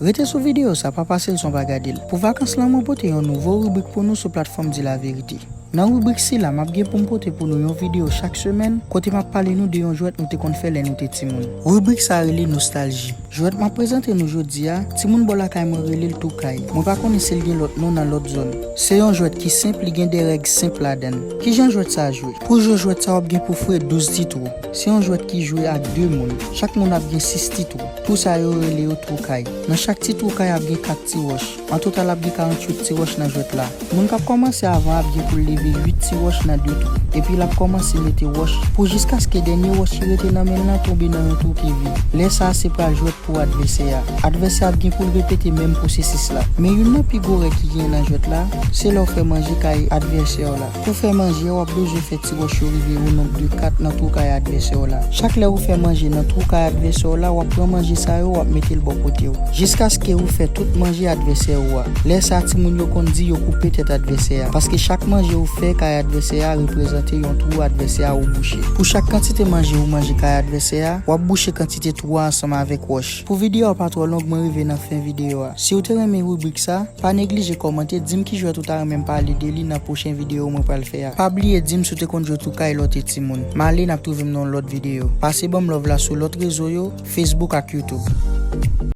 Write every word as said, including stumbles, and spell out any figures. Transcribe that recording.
Rete sou videyo sa, pa pase l san w pa gade l. Pou vakans lan, mwen pote yon nouvo ribrik pou nou sou platfòm Di Laverite. Nan ribrik sila, m ap gen pou m pote pou nou yon videyo chak semèn, kote m ap pale nou de yon jwèt nou te konn fè lè nou te timoun. Ribrik sa rele Nostalji. Jwèt m ap prezante nou jodi a, timoun bò lakay mwen rele l Toukay. Mwen pa konnen si l gen lòt non nan lòt zòn. Se yon jwèt ki senp, li gen de règ senp ladan l. Kijan jwèt sa jwe? Pou jwe jwèt sa, w ap gen pou fouye douz ti twou. Se yon jwèt ki jwe ak de moun. Chak moun ap gen sis ti twou. Twou sa yo rele yo twoukay. Nan chak ti twoukay ap gen kat ti wòch. An total ap gen karanntuit ti wòch nan jwèt la. Moun k ap kòmanse avan ap gen pou l leve uit ti wòch nan de twou. Epi l ap kòmanse mete wòch pou jiskaske dènye wòch ki rete nan men l lan tonbe nan yon twou ki vid. Lè sa a se pral jwèt pou advèsè a. Advèsè a ap gen pou l repete menm pwosesis la. Men youn nan pi gwo règ ki genyen nan jwèt la, se lè w fè manje kay advèsè w la. Pou fè manje a, w ap bezwen fè ti wòch yo rive o nonb de kat nan twou kay advèsè w la. Chak lè ou fè manje nan twou kay advèsè w la, w ap pran manje sa yo, w ap mete l bò kote w. Jiskaske ou fè tout manje advèsè ou a. Lè sa a, timoun yo konn di yo koupe tèt advèsè a. Paske chak manje ou fè kay advèsè a reprezante yon twou advèsè a ou bouche. Pou chak kantite manje ou manje kay advèsè a, w ap bouche kantite twou a ansanm avèk wòch. Pou videyo a pa twò long, mwen rive nan fen videyo a. Si w te renmen ribrik sa, pa neglije kòmante, di m ki jwèt ou ta renmen m pale de li nan pwochen videyo mwen pral fè a. Pa bliye di m si w te konn jwe twoukay lè w te timoun. M ale, n ap twouve m nan yon lòt videyo. Pase ban m love la sou lòt rezo yo, Facebook ak YouTube.